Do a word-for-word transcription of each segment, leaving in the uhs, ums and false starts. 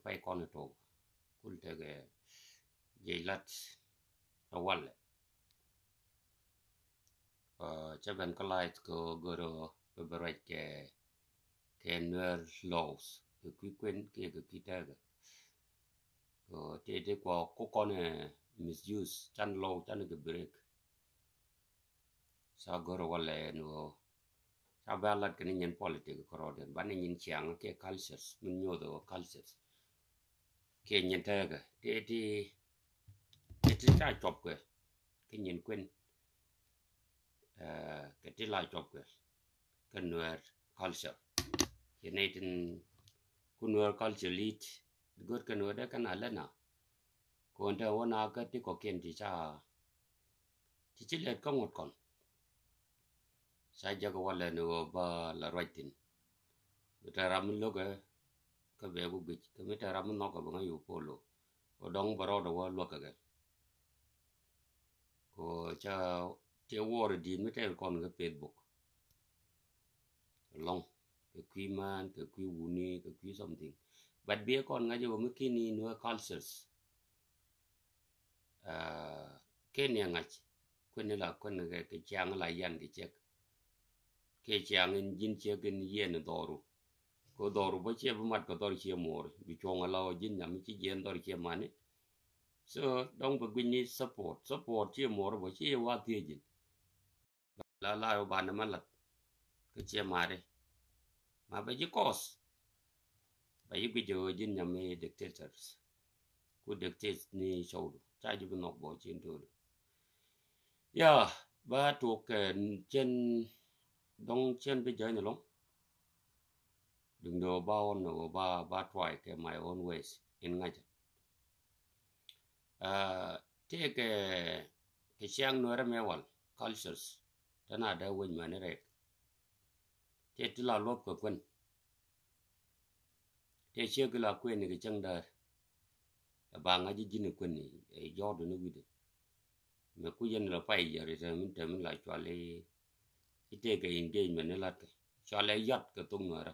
pay kɔn tok kul tekɛ jiɛc lat ɛ walɛ. Cɛ ben kä live kɛ görä bɛ bɛ ruac kɛ kɛ Nuer laws kɛ kui̱ kuën kiɛ kɛ kui̱ tɛkɛ. Kɛ tëë ti kua ku kɔn ɛ misuse can law can kɛ break. Ca gör walɛ ni ɣöö ca bɛ a lat kɛ ni nyin politik kɛ rɔɔdɛn ba ni nyin ciaŋ kɛ cultures min nyoth ɣöö cultures kɛ nyin tɛkɛ ti ti ti ti ca cuɔp kɛ kɛ nyin kuën. Kɛ ti la cuɔp kɛ kɛ Nuer culture. Ci nɛy tin ku Nuer culture lit gör kɛ Nuer dee kɛn a lät na. Kɔn te wä na kä ti kɔkiɛn ti ca ti ci lɛt kä ŋuɔt kɔn. Ca jɛ kɛ walɛ ni ɣöö ba la ruac thin. Mi te ram mi lo̱kɛ kä bɛ ku guic kä mi te ram mi nhɔk kɛ bɛ ŋa yu polo. Ɔ dɔŋ bɛ rɔɔdɛ wä luäk kɛ kɛ. Kɔ ca tiɛ wuɔr di̱i̱t mi tɛɛr kɔn kɛ Facebook. Lɔŋ kɛ kui̱ man kɛ kui̱ wuni kɛ kui̱ something. But biɛ kɔn ŋa̱c wä mi kini Nuer cultures. Kini ŋa̱c kuini la kuini kɛ ciaŋ la yan kɛ cɛk. Kɛ ciaŋ in ji̱n cɛk in yɛn dhɔru. Kɛ dhɔru bä ciɛ bi mat kɛ dhɔr ciɛ muɔr bi cuɔŋ ala wä ji̱n nyam mi ci jiɛn dhɔr ciɛ mani. So dɔŋ bɛ gui̱ny ni support support ciɛ muɔr bä ciɛ wa thiecin. La la yɔ banɛ ma lat kɛ ciɛ mari. Ma bɛ ji̱ kɔs bɛ ji̱ gui̱c jɛ wä ji̱n nyam mi dictators. Ku dictate ni cɔwdu ca ji̱ bi nhɔk bɔ cin todu. Ya ba tuk kɛ cien dɔŋ cien bi jäny alɔŋ. Duŋdɛ wä ba ɣɔn wä ba ba try kɛ my own ways in ŋa̱cä. Tëë kɛ kɛ ciaŋ Nuɛrɛ mɛ wal cultures tɛn a dee wec mɛni rɛk. Tëë ti la luɔp kɛ kuän. Tëë ciek la kuëni kɛ cäŋ däär. Ɛ ba ŋa̱c ji̱ ji̱n kuëni ɛ jɔɔdu ni wi̱dɛ. Mɛ ku yɛn la pay yɛr itɛ min tɛ min la cuali. Itɛ kɛ engagement ni lat kɛ cuali yɔt kɛ thok Nuɛrɛ.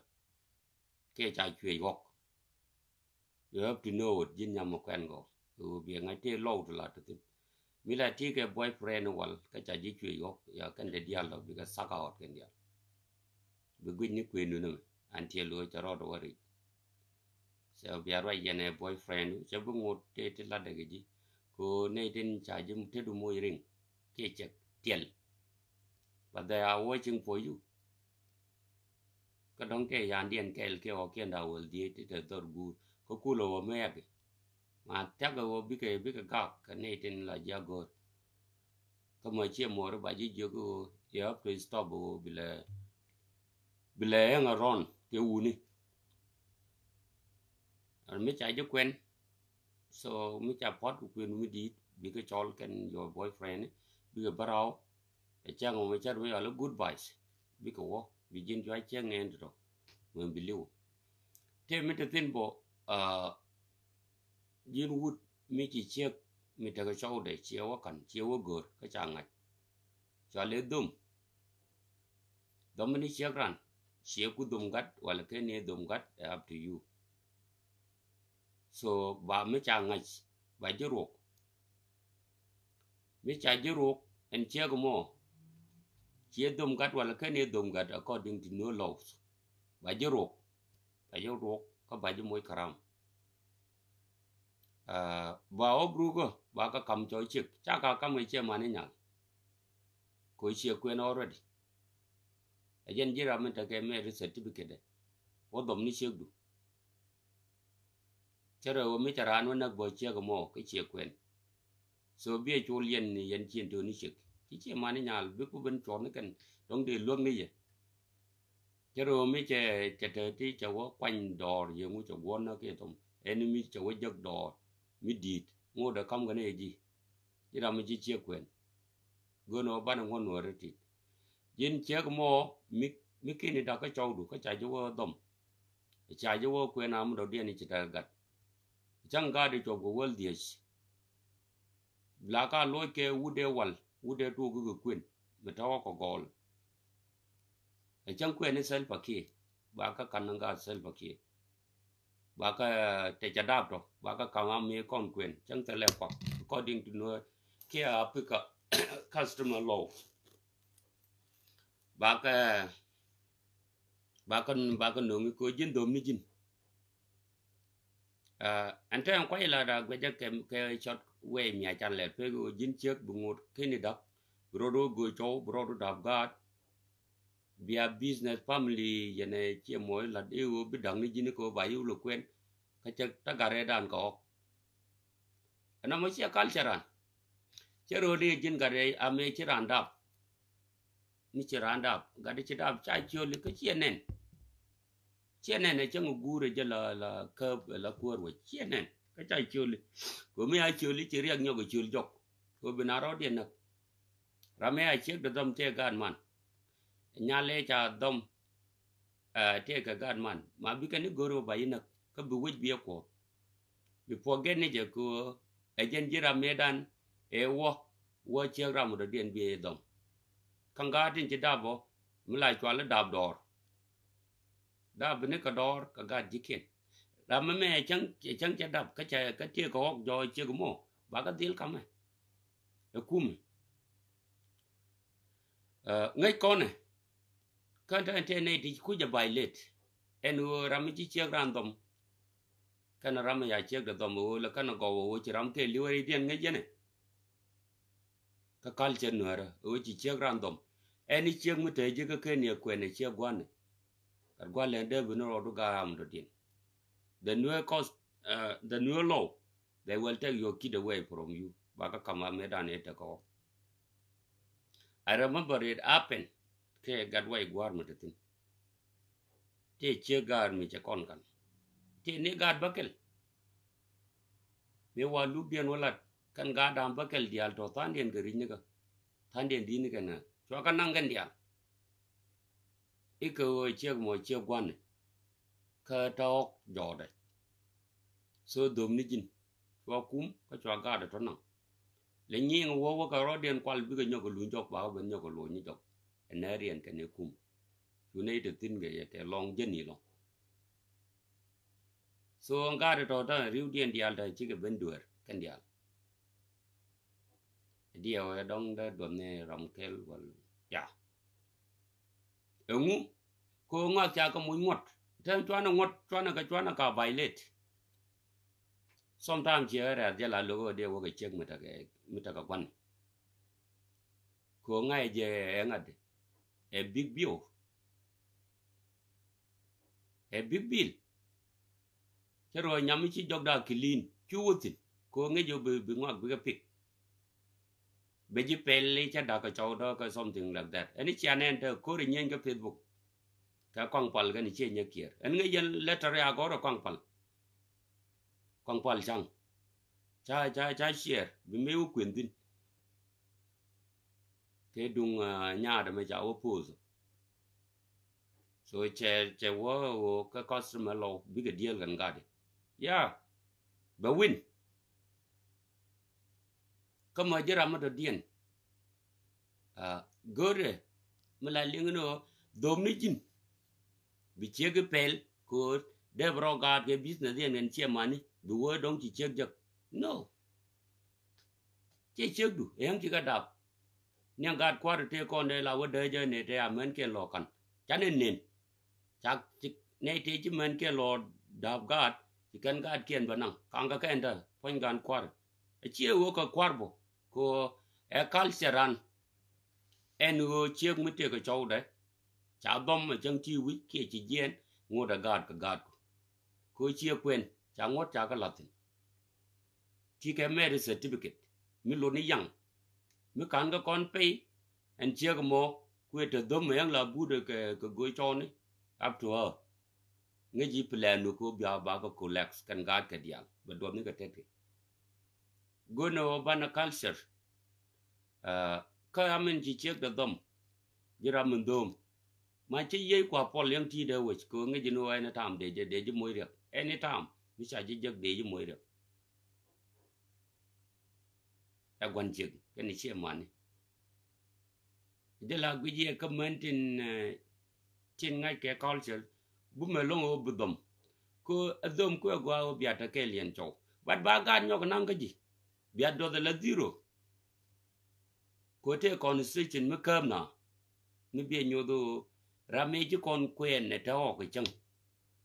Kɛ ca cuëc ɣɔk. You have to know it ji̱n nyam mɛ kuɛn gɔ. Ɛ wä biɛ ŋa̱c tëë lɔw ti la ti thin. Mi la ti kɛ boyfriend wal kä ca ji̱ cuëc ɣɔk ya kɛn dee dial dɔ bikɛ suck out kɛn dial. Bi guic ni kuëndu ni mɛ an tiɛ lo̱ ca rɔɔd wä ric. So bia ruac yɛn ɛ boyfriend cɛ bi ŋot tëë ti lat dɛ kɛ ji̱. Ko nɛy tin ca ji̱ te du moc riŋ kiɛ cɛ tiɛl. But they are watching for you. Kä dɔ̱ŋ kɛ yandiɛn kɛɛl kɛ ɣɔkiɛn da wäl dhieec ti te dhɔr guur kä kulɛ wä mɛɛki. Ma thiakä wä bikɛ bikɛ gak kɛ nɛy tin la jiak go̱o̱r. Kä mɔ ciɛ muɔri ba ji̱ jiök ɣöö you have to stop ɣöö bilɛ bilɛ hang around kɛ wuni. Ɛn mi ca ji̱ kuɛn. So mi ca puɔt kɛ kuënu mi di̱i̱t bikɛ cɔl kɛn your boyfriend bikɛ bä raw. Ɛ cäŋ mɛ cär mi yɔal i̱ goodbyes bikɛ wä bi ji̱n juac cäŋ ɛn tɔ̱tɔ̱. Mɛ bi li̱w tëë mi te thi̱n bɔ ji̱n wut mi ci ciek mi tekɛ cɔwdɛ ciɛ wä ka̱n ciɛ wä go̱r kä ca ŋa̱c. Cɔal i̱ dhom. Dhom mi ni ciek ran ciɛ ku dhom gat wala ken ni dhom gat ɛ up to you. So ba mi ca ŋa̱c ba ji̱ ruɔk. Mi ca ji̱ ruɔk ɛn ciek mɔ ciɛ dhom gat wala ken ni dhom gat according to no laws. Ba ji̱ ruɔk ba ji̱ ruɔk kä ba ji̱ moc karam. Ba ɣɔp rukä ba kä kam cɔ ciek ca ka kam kɛ ciɛ mani nyal. Ko ciek kuɛn already. Ɛ jɛn ji̱ ram mi tekɛ mɛ ri certificate wä dhɔm ni ciekdu. Cä rɛ wä mi ca raan wä näk bä ciek mɔ kä ciek kuɛn. So biɛ col yɛn ni yɛn cien toni ciek ci ciek mani nyal bi ku ben cuɔr ni kɛn dɔŋ dee luäk ni yɛ. Cä rɛ wä mi cɛ cɛ te ti cɛ wä kuany dɔɔr yɛ ŋu cɛ guɔn näk kiɛ thom ɛn mi cɛ wä jäk dɔɔr mi di̱i̱t ŋu dee kam kɛn yɛ ji̱. Ji̱ ram mi ci ciek kuɛn. Gön ɣöö banɛ ŋuɔ̱n Nuäärä tit. Ji̱n ciek mɔ mi mi kini dakä cɔwdu kä ca ji̱ wä dhɔm. Ca ji̱ wä kuɛn am dɔ̱diɛn i̱ ci tɛk gat. Cäŋ gaat i̱ cuɔp kɛ wäl dhiec. La ka luɔc kɛ wut dee wal wut dee tuɔk kɛ kuën mi tɔ̱ wä kɛ gɔɔl. Ɛ cäŋ kuɛn i̱ Salva Kiir ba kä kan ni gaat Salva Kiir. Bakɛ tɛ ca dap tɔ bakɛ kam a mi kɔn kuɛn cäŋ thilɛ kuak according to Nuer kiɛ Africa custom and law. Bakɛ bakɛ bakɛ no̱ŋi kɛ ji̱n dhom ni ji̱n. Ɛn tɛn kuay la da guecä kɛ kɛ cɔt wee mia can lɛl pek ɣöö ji̱n ciek bi ŋot keni da̱k bi rot ɣöö göö cɔw bi rot ɣöö da̱p gaat. Bia business family yɛnɛ ciɛ muɔc lat i̱ ɣöö bi da̱k ni ji̱n i̱ kɛ ɣöö ba yi wulɛ kuɛn. Kä cɛ tä gat rɛɛdan kɛ ɣɔk. Ɛn amɔ ciɛ culture ran. Cɛ ro̱o̱l i̱ ji̱n gat rɛɛ amɛ ci ran dap. Ni ci ran dap gat i̱ ci dap ca ciöl i̱ kä ciɛ nɛn. Ciɛ nɛn ɛ cäŋ ɛ guur ɛ jɛ la la käp ɛ la kuäär wec ciɛ nɛn kä ca ciöl i̱. Kɛ mi a ciöl i̱ ci riɛk nyɔk ɛ ciöl jɔk. Kɛ bi na rɔɔdiɛn näk. Ram ëë a ciek dee dhɔm tëë gaat man. Nyal ëë ca dhɔm tëë kɛ gaat man ma bikɛ ni go̱r ɣöö ba yi näk kä bi wec bi ɛ kuɔth. Bi puɔk gɛn ni jɛ kɛ ɣöö ɛ jɛn ji̱ ram mëëdan ëë wä wä ciek ram dɔ̱diɛn bi ɛ dhɔm. Kä gaat tin ci dap ɔ mi la cual i̱ dap dɔɔr. Dap bi ni kɛ dɔɔr kɛ gaat ji̱kiɛn. Ram mɛ mɛ cäŋ cäŋ cɛ dap kä cɛ kä tëë kɛ ɣɔk jɔɔc ciek mɔ ba kɛ dhil kamɛ. Ɛ kumi ŋäc kɔnɛ. Kä tɛn tɛn nɛy ti kucä violate ɛn ɣöö ram mi ci ciek ran dhɔm. Kɛn ram mi ya ciek de dhɔm ɣöö lɛ kɛn gɔw ɣöö ci ram kɛ liwäridiɛn ŋäc yɛnɛ. Kä culture Nuäärä ɣöö ci ciek ran dhɔm ɛn i̱ ciek mi te ji̱ kä ken yɛ kuɛn ɛ ciek gua̱n. Gat gua̱n lɛn dee bi ni rɔɔdu gaa ram dɔ̱diɛn. The Nuer cause the Nuer law. They will take your kid away from you. Bakɛ kam a mëëdan ëë tekɛ ɣɔk. I remember it happen. Kɛ gat way gua̱a̱r mi te thi̱n. Tëë ciek gaat mi cɛ kɔn kan tëë ni gaat bäkɛl. Mi wa lukdiɛn wä lat kɛn gaat da̱a̱m bäkɛl diaal tɔ tha̱a̱ndiɛn kɛ ri̱c ni kä tha̱a̱ndiɛn di̱t ni kɛn ɛ cua kɛ naŋ kɛn diaal. Ikɛ ɣöö ciek mɔ ciek gua̱ni kä tɔɔk jɔɔdɛ. So dhom ni ji̱n cua kum kä cua gaatdɛ tɔ naŋ. Lɛ nyiŋ wä wä kɛ rɔɔdiɛn kual bikɛ nyɔk kɛ luny jɔk bakɛ ben nyɔk kɛ luny ni jɔk. Ɛnɛ riɛn kɛn i̱ kum cu nɛy te thi̱n kɛ yɛ kɛ lɔŋ jäni lɔŋ. So ŋa̱a̱t tɔ̱ tɔ̱ riwdiɛn diaal tɔ̱ cikɛ ben dueer kɛn diaal. Diɛw ɛ dɔ̱ŋ dee duɔth ni ram kɛl wal ya. Ɛŋu ko ŋɔth ca kɛ muc ŋuɔt tɛn cuanɛ ŋuɔt cuanɛ kɛ cuanɛ ka violate. Sometime ciɛ rɛ̈th jɛ la lo̱k ɣöö dee wä kɛ ciek mi tekɛ mi tekɛ gua̱n. Ko ŋa̱c jɛ ɛ ŋa̱t ɛ big bill. Ɛ big bill. Cä rɔ nyam ci jɔk dak ki li̱n cu wä thi̱n ko ŋäc jɛ bi bi ŋuak bikɛ pik. Bɛ ji̱ pɛl i̱ cä dak kɛ cɔw dɔ̱k kɛ something like that ɛn i̱ cia nɛn te ko̱r i̱ nyieny kä Facebook. Kɛ kɔaŋ pal kɛn i̱ ciɛ nyɛ kiɛɛr ɛn ŋäc yɛn letter i̱ a gɔr ɛ kɔaŋ pal. Kɔaŋ pal caŋ ca ca ca ciɛɛr bi mëë wä kuën thi̱n. Kɛ duŋ nyaat ɛmɛ ca wä poth. So cɛ cɛ wä wä kä customer lɔ bikɛ diel kɛn gat. Ya bɛ win. Kä mɔ ji̱ ram mi dɔ̱diɛn. Go̱rɛ mi la liŋ ni ɣöö dhom ni ji̱n. Bi ciek i̱ pɛl ko̱o̱t dee bi rɔ gaat kɛ business yɛn kɛn ciɛ mani bi wee dɔ̱ŋ ci ciek jek. No. Ciɛ ciekdu ɛ yäŋ cikɛ dap. Niɛŋ gaat kua̱r tëë kɔn dee la wä dee jɛ nɛ tëë a mɛn kiɛn lɔ kan. Canɛ nen. Cak ci nɛy tëë ci mɛn kiɛn lɔ dap gaat ci kɛn gaat kiɛn bɛ naŋ kaŋ kɛ kɛn dee puɔ̱ny gaan kua̱r. Ɛ ciɛ ɣöö kɛ kua̱r bɔ kɛ ɣöö ɛ culture ran. Ɛn ɣöö ciek mi tëë kɛ cɔwdɛ ca dhɔm ɛ cäŋ ti wi̱c kiɛ ci jiɛɛn ŋot ɛ gaat kɛ gaatku. Kɛ ɣöö ciek kuɛn ca ŋot ca kɛ la̱thi̱n. Ti kɛ marriage certificate mi lot ni yaŋ mi ka̱n kä kɔn pay. Ɛn ciek mɔ kuëë te dhom mi yaŋ la but kɛ kɛ go̱o̱c cɔɔni up to her. Ŋäc ji̱ plan ni ko̱ bia ba kɛ collect kɛn gaat kɛ diaal bɛ duɔth ni kɛ tet kɛ. Go̱o̱n ɛ wä banɛ culture. Kä amin ci ciek te dhom ji̱ ram min dho̱o̱m. Ma ci yiey kua pɔl yäŋ ti̱i̱t ɛ wec kɛ ŋäc ji̱ ni wä any time dee jɛ dee ji̱ moc riɛk any time mi ca ji̱ jek dee ji̱ moc riɛk. Ɛ gua̱n ciek kɛn ciɛ mani. Jɛ la guic yɛ kä män tin tin ŋa̱c kɛ culture bumɛ lo̱ŋ ɣöö bi dhom. Ko a dhom ko a gua o bia ta kɛ liɛn chɔw. But ba gaat nyɔk naŋ kä ji̱. Bia duɔth la zero. Ko te constitution mi käm na. Mi bia nyodho ram mi ji̱ kɔn kuɛn ɛ tɛ ɔk cäŋ.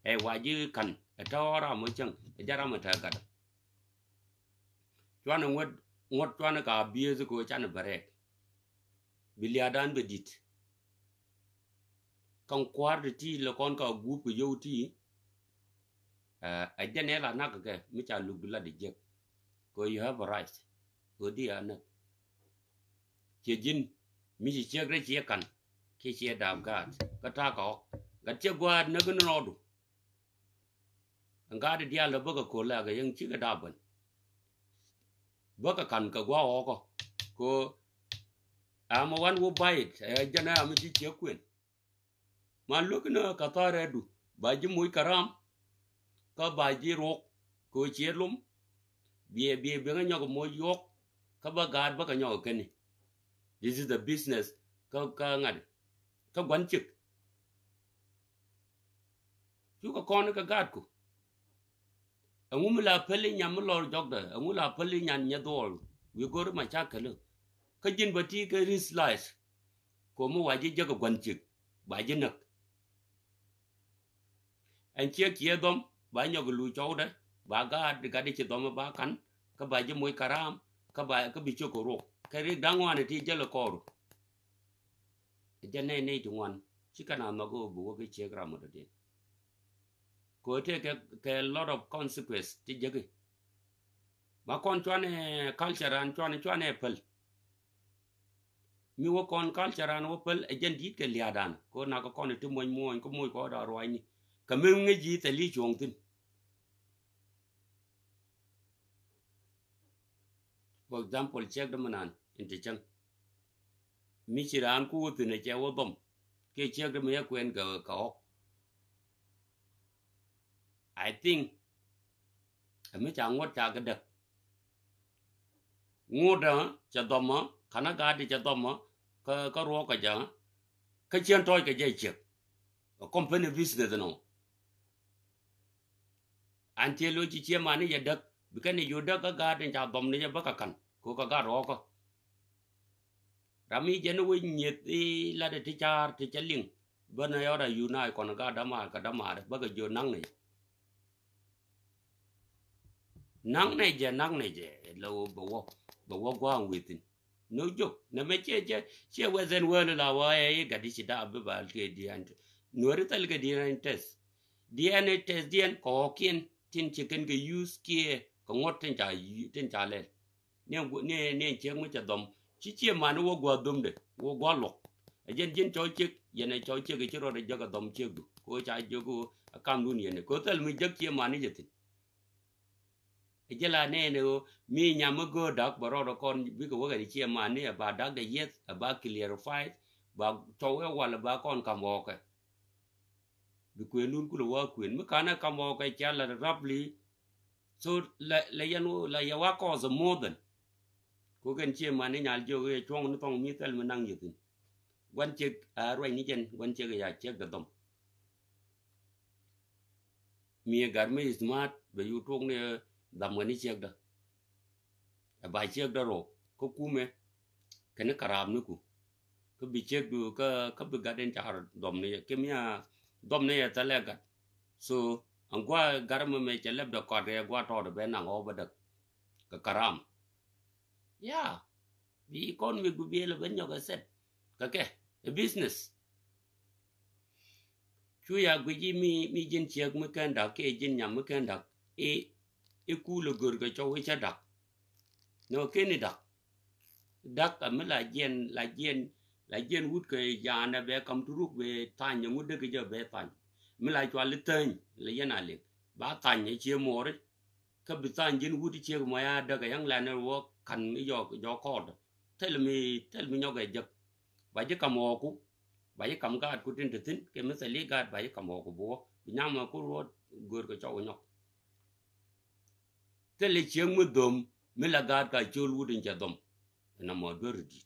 Ɛ wa ji̱ kan ɛ tɛ ɔ ram ɔ cäŋ. Ɛ ja ram ɛ tɛ gat. Cuan ɛ ŋuɔt, ŋuɔt cuan ɛ ka bieth ko can ɛ bɛ rɛk. Bi liadan bɛ dit. Kaŋ kua̱r ti ti lɛ kɔn ka gup kɛ yio̱w ti. Ɛ jɛn ɛ la nak kɛ mi ca luk bi la di jek. Ko you have a right. Ko di a näk. Ciɛ ji̱n mi ci ciek rɛ ciɛ kan. Kiɛ ciɛ dap gaat kä ta̱a̱ ka ɣɔk. Gat ciɛ gua̱a̱t näk ni rɔɔdu. Ɛn gaat diaal lɛ bäkɛ ko̱l lɛ kɛ yäŋ cikɛ dap bän. Bäkɛ kan kɛ gua̱a̱ ɣɔɔkä. Ko am a wan wä bayit ɛ jɛn ɛ am ci ciek kuën. Ma luäk ni kä tha̱a̱r rɛɛdu ba ji̱ moc kɛ ram. Kä ba ji̱ ruɔk kɛ ɣöö ciɛ lom. Biɛ biɛ biɛ ŋä nyɔk moc yuɔk. Kä bä gaat bä kɛ nyɔk kɛni. This is the business. Kä kä ŋa̱t kä gua̱n cik. Cukɛ kɔn kɛ gaatku. Ɛŋu mi la päli nyam mi lɔr jɔkdɛ, ɛŋu la päli nyan nyɛ dhuɔl. Wi̱i̱ go̱ri ma ca käli. Kä ji̱n bä ti kɛ risk life. Ko̱mi wa ji̱ jäk ɛ gua̱n cik ba ji̱ näk. Ɛn ciek ciɛ dhɔm ba nyɔk lu cɔwdɛ ba gaat gat ci dhɔm ba kan. Kä ba ji̱ moc karam kä ba kä bi ciek kɛ ruɔk kɛ rik da̱ŋ wan ti jäl kɔɔru. Jɛ nɛy nɛy ti ŋuan ci kɛn a nhɔk ɣöö bi wä ki ciek ram ɔ dɔ̱diɛn. Kɛ ɣöö tëë kɛ kɛ lot of consequence ti jäki. Ma kɔn cuanɛ culture an cuanɛ cuanɛ päl. Mi wä kɔn culture an wä päl ɛ jɛn di̱i̱t kɛ lia̱a̱dan kɛ ɣöö nak kɛ kɔn ti muɔ̱ny muɔ̱ny kä moc kɔɔda ruacni. Kɛ mi ŋäc ji̱ thɛli cuɔ̱ŋ thi̱n. For example, ciek dämanan in ti cäŋ. Mi ci raan ku wä thi̱n ɛ cɛ wä dhɔm kiɛ ciek dämɛ yɛ kuɛn kɛ kɛ ɣɔk. I think ɛ mi ca ŋuɔ̱t ca kɛ däk. Ŋuɔ̱t ɛ cɛ dhɔm ɛ ka̱n ɛ gaat cɛ dhɔm ɛ kä kä ruɔk kɛ jɛ kä ciɛn tɔɔc kɛ jɛ ciek. Ɛ company business nɔ. An tiɛ lo̱c ci ciɛ mani yɛ däk bikɛ ni yu däk kä gaat in ca dhɔm ni yɛ bä kä ka̱n ko kä gaat rɔɔkä. Ram mi jɛn wec nyieth i̱ lat ti ca̱a̱r ti cä liŋ bä ni yɔt a yu na kɔn gaat dämaar kä dämaar bä kɛ jiö naŋ ni. Naŋ nɛ jɛ naŋ nɛ jɛ lɛ wä bɛ wä bɛ wä gua̱a̱ŋ within. No joke nɛ mɛ ciɛ ciɛ ciɛ western world la wä ɛ i̱ gat i̱ ci daap bi ba kɛ D N A. Nuɔri thɛl kɛ D N A test. D N A test diɛn kɛ ɣɔkiɛn tin ci kɛn kɛ use kiɛ kɛ ŋuɔ̱t tin ca tin ca lɛl. Ni ni ni ciek mi cɛ dhɔm ci ciɛ man wä gua̱a̱ dhomdɛ wä gua̱a̱ luɔk. Ɛ jɛn ji̱n cɔw ciek yɛn ɛ cɔw ciek ci rɔɔdɛ jek ɛ dhɔm ciekdu ko ca jek ko ɛ kamdun yɛn ko thɛl mi jek ciɛ man i̱ jɛ thin. Ɛ jɛ la nɛɛnɛ ɣöö mi nyam mi göör dak bɛ rɔɔdɛ kɔn bikɛ wä kɛ ni ciɛ man ni ɛ ba dak dɛ yieth ɛ ba clarify ba cɔw ɛ wal ɛ ba kɔn kam ɣɔɔkɛ. Bi kuëndun kulɛ wä kuën mi kanɛ kam ɣɔɔkɛ cia la rapli. So la la yɛn wä la yɛ wa kɔɔth ɛ more than. Ko kɛn ciɛ man ni nyal jiök ɛ cuɔ̱ŋ ni thɔŋ mi thɛl mi naŋ yethin. Gua̱n ciek a ruac ni jɛn gua̱n ciek ɛ ya ciek dɛ dhɔm. Mi ɛ gat mi smart bɛ yu tuɔk ni dham kɛ ni ciekdä. Ɛ ba ciekdä rɔ kä kumɛ kɛ ni kɛ raap ni ku. Kä bi ciekdu kä kä bi gat in ca dhɔm ni yɛ kɛ mi a dhɔm ni yɛ thɛlɛ gat. So ɛn gua gat mɛ mɛ cɛ lɛp dɛ kɔt kɛ gua tɔɔt bɛ naŋ ɣɔw bä däk. Kɛ kɛ raam. Ya bi kɔn wi̱i̱ gubiëël ben nyɔk ɛ sɛt kɛ kɛ ɛ business. Cu ya guic i̱ mi mi ji̱n ciek mi kɛn dak kiɛ ji̱n nyam mi kɛn dak i̱ i̱ kul ɛ gör kɛ cɔw i̱ cä dak. Nɔ keni dak dak a mi la jiɛn la jiɛn la jiɛn wut kɛ jaanɛ bɛ kam turuk bɛ thany ɛ ŋut dek kɛ jɛ bɛ thany. Mi la cual i̱ thäny la yɛn a liŋ ba thany ɛ cie muɔɔri. Kä bi thany ji̱n wut i̱ ciek mɔ ya däk ɛ yäŋ lɛn ɛ wä ka̱n i̱ jɔk jɔk kɔɔt. Thil mi thil mi nyɔk ɛ jek. Ba ji̱ kam ɣɔɔku ba ji̱ kam gaatku tin te thi̱n kɛ mi thil i̱ gaat ba ji̱ kam ɣɔɔku bi wä bi nyam ɛ ku ruɔt. Göör kɛ cɔk i̱ nyɔk. Thil i̱ ciek mi dhom mi la gaat ka cöl wut in cɛ dhom. Ɛn amɔ duer i̱ di̱t.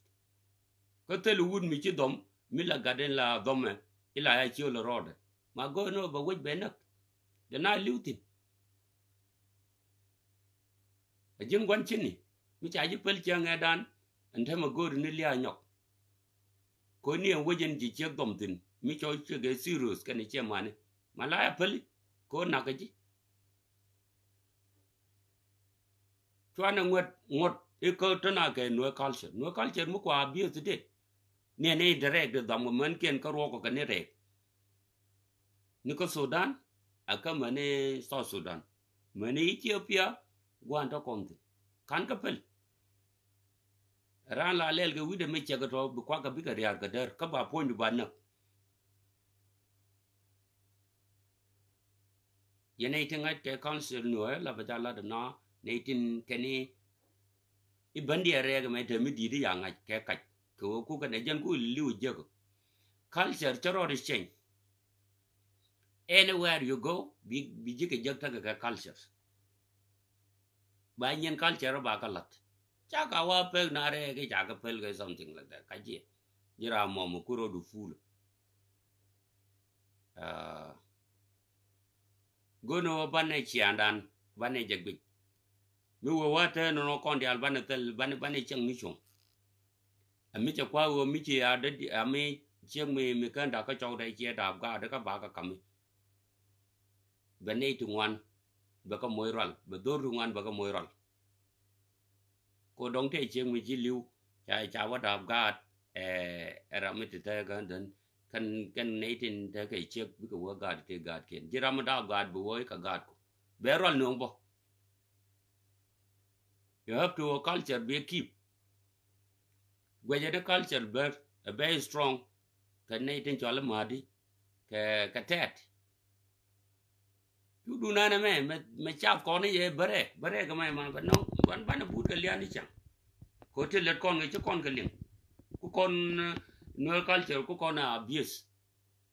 Kä thil wut mi ci dhɔm mi la gat in la dhɔmɛ i̱ la ya ciöl rɔɔdɛ. Ma go̱o̱r ni ɣöö bɛ wec bɛ näk. Dee na li̱w thi̱n. A ji̱n gua̱n cini mi ca ji̱ päl cäŋ ɛ dan. Ɛn tɛmɛ go̱o̱ri ni lia̱a̱ nyɔk. Ko̱ ni ɛn wec ɛn ji̱ ciek dhɔm thi̱n mi cɔl ciek ɛ serious kɛnɛ ciɛ mani. Ma la ya päli ko̱ nak kä ji̱. Cuanɛ ŋuɛt ŋuɔt ikä tɔ̱ na kɛ nuɛ culture, nuɛ culture mi kua abuse dee. Ni ɛn i̱ direct di dhɔm kɛ män kiɛn kä ruɔk kɛ ni rɛk. Ni kä Sudan a kä mäni South Sudan, mäni Ethiopia, gua̱n tɔ̱ kɔn thi̱n. Ka̱n kä päl. Raan la lɛl kɛ wi̱dɛ mi cɛ kɛ tɔ̱ bi kuak kɛ bikɛ ria̱r kɛ däär kä ba puɔ̱nydu ba näk. Yɛn nɛy tin ŋa̱c kɛ council nuɔ̱ɔ̱r la bɛ ca lat ɛnɔ nɛy tin kɛn i̱ i̱ bändi ɛ rɛɛk ɛmɛ te mi di̱i̱t i̱ ya ŋa̱c kɛ kac kɛ ɣöö kukɛ nɛ jɛn ku li̱w jiäk. Culture cä rɔɔd i̱ change. Anywhere you go bi bi ji̱ kɛ jiäk tekɛ kɛ culture. Ba nyin culture ba kä la̱t. Ca ka wa pek na rɛɛk i̱ ca kɛ päl kɛ something like that ka jiɛ. Ji̱ ram mɔmɔ ku ro̱du full. Go̱o̱n ɣöö banɛ ciaaŋdan banɛ jɛ guic. Mi wee wä te nɔnɔ kɔn diaal banɛ thil banɛ banɛ cieŋ ni cuɔ̱ŋ. Ɛ mi cɛ kua̱ ɣöö mi ci a dee a mi ciek mi mi kään da̱k kä cɔw dee ciɛ da̱a̱p gaat kä bakä kami. Bɛ nɛy ti ŋuan bɛ kä moc rual, bɛ dho̱r ti ŋuan bɛ kä moc rual. Ko dɔ̱ŋ tëë ciek mi ci li̱w ca ca wä da̱a̱p gaat. Ɛ ram mi ti te kän den kän kän nɛy tin te kɛ ciek bikɛ wä gaat ti gaat kiɛn ji̱ ram mi da̱a̱p gaat bi wä i̱ kɛ gaat ku bɛ rual nööŋ bä. You have to culture bi keep. Guɛcɛ di culture bär a very strong. Kɛ nɛy tin cɔal i̱ ma̱a̱di kɛ kɛ tɛɛt. Cu dunan ɛmɛ mɛ mɛ cath kɔn i̱ yɛ bärɛ bärɛ kɛ mɛ ma bɛ nɔŋ ban banɛ but kɛ lian i̱ caŋ. Kɛ ɣöö ti lät kɔn kɛ ci kɔn kɛ liŋ. Ku kɔn nuɛr culture ku kɔn a abuse.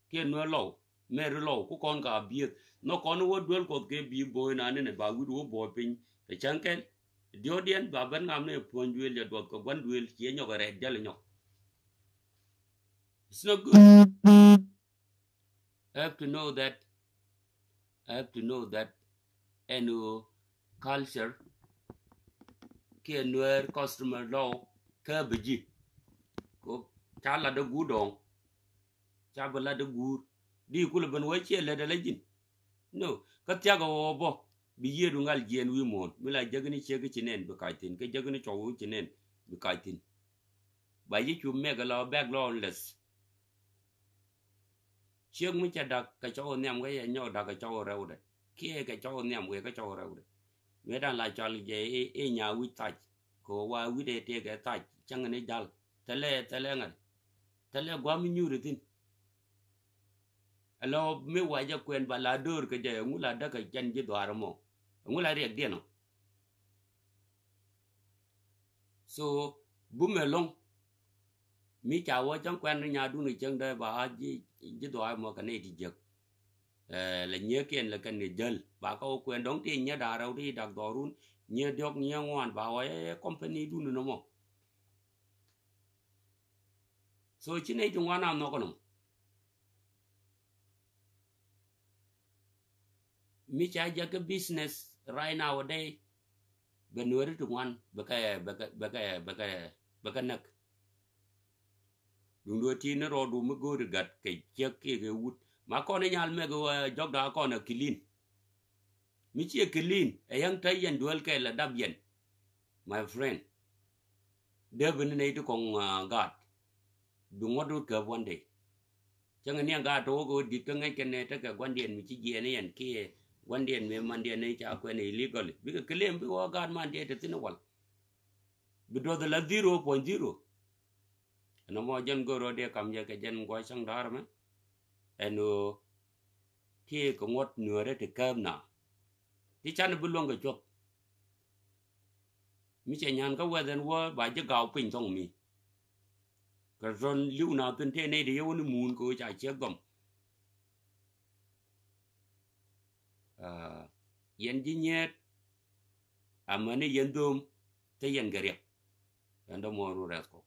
Kiɛ nuɛr lɔw mɛri lɔw ku kɔn kɛ abuse. Nhɔk kɔn i̱ wä duel kuɔth kɛ bi bo̱o̱y nani nɛ ba wi̱t wä bo̱o̱y piny kɛ cäŋ kɛl. Diɔ̱ɔ̱diɛn ba ben ŋam ni puɔ̱ny duëël jɛ duɔth kɛ gua̱n duëël ciɛ nyɔk ɛ rɛɛt jäl nyɔk. It's not good. I have to know that I have to know that ɛn ɣöö culture kiɛ nuɛɛr customer law kä bi ji̱. Ko ca lat dee guur dɔ̱ŋ. Ca bi lat dee guur di kulɛ ben wee ciɛ lät ala ji̱n. No kä thiak ɛ ɣɔɔ bä bi yiëëdu ŋal jiɛɛn wi̱i̱ muɔ̱ɔ̱n mi la jäkni ciek kä ci nɛn bi kac thi̱n kä jäkni cɔw ci nɛn bi kac thi̱n. Ba yi cu mɛk ala bɛk lɔɔn lɛth. Ciek mi cɛ dak kɛ cɔw nhiam kä yɛ nyɔk dak kɛ cɔw rɛwdɛ kiɛ kɛ cɔw nhiam wee kä cɔw rɛwdɛ. Mëë dan la cɔal jɛ i̱ nya wi̱c thac kɛ wa wi̱c dee tëëkɛ thac cäŋ ni jal thɛlɛ thɛlɛ ŋa̱t. Thɛlɛ gua̱m mi nyuuri thi̱n. Ɛlɔ mi wa jɛ kuɛn ba la döör kɛ jɛ ɛŋu la däk kɛ jɛn ji̱ dhuaar ɛmɔ ɛŋu la riɛk diɛn ɔ. So bumɛ lo̱ŋ mi ca wä cäŋ kuɛn ni nyadun kɛ cäŋ dee ba a ji̱ ji̱ dhuaar ɛmɔ kɛ nɛy ti jiäk. Ɛ lɛ nyiëëkiɛn lɛ kɛn kɛ jäl ba kä wä kuɛn dɔ̱ŋ ti nyiɛ da̱a̱ rɛw ti dak dhɔrun nyiɛ diɔ̱k nyiɛ ŋuan ba wä ɛ company dun ni nɔmɔ. So ci nɛy ti ŋuan a nhɔk kɛ nɔmɔ. Mi ca jakä business right now a day bɛ nuɛri ti ŋuan bɛ kɛ bɛ kɛ bɛ kɛ bɛ kɛ bɛ kɛ näk. Duŋdu ɛ ti ni rɔɔdu mi go̱o̱ri gat kɛ ciek kiɛ kɛ wut ma kɔn inyal mɛk jɔkda kɔn ɛ clean. Mi ciɛ clean ɛ yäŋ te yɛn duel kɛ la dap yɛn. My friend, dee bi ni nɛy ti kɔŋ gaat. Bi ŋuɔ̱t wä käp one day. Cäŋ ni gaat tɔk wä kɛ wä dit kä ŋäc kɛn nɛ tekɛ gua̱ndiɛn mi ci jiɛɛn yɛn kiɛ gua̱ndiɛn mi mandiɛn ni ca kuɛn illegally bikɛ claim bikɛ wä gaat mandiɛn te thi̱n wal. Bi duɔth la zero point zero. Ɛn ɛmɔ jɛn go̱o̱r rɔ dee kam jɛ kɛ jɛn gua̱c cäŋ da̱a̱r mɛ. Ɛn ɣöö kiɛ kɛ ŋuɔ̱t nuäärä ti kääp na ti can bi luäŋ kɛ cuɔth. Mi cɛ nyan kä wɛth ɛn wä ba ji̱ gaw piny thɔŋ mi. Kɛ rɔn li̱w na thin tëë nɛy ti yɛ wä ni muun kɛ wä ca ciek dhɔm. Yɛn ji̱ nyiet amäni yɛn dho̱o̱m te yɛn kɛ riɛk. Yɛn dɔ̱ muɔɔr ru rɛth kɔ.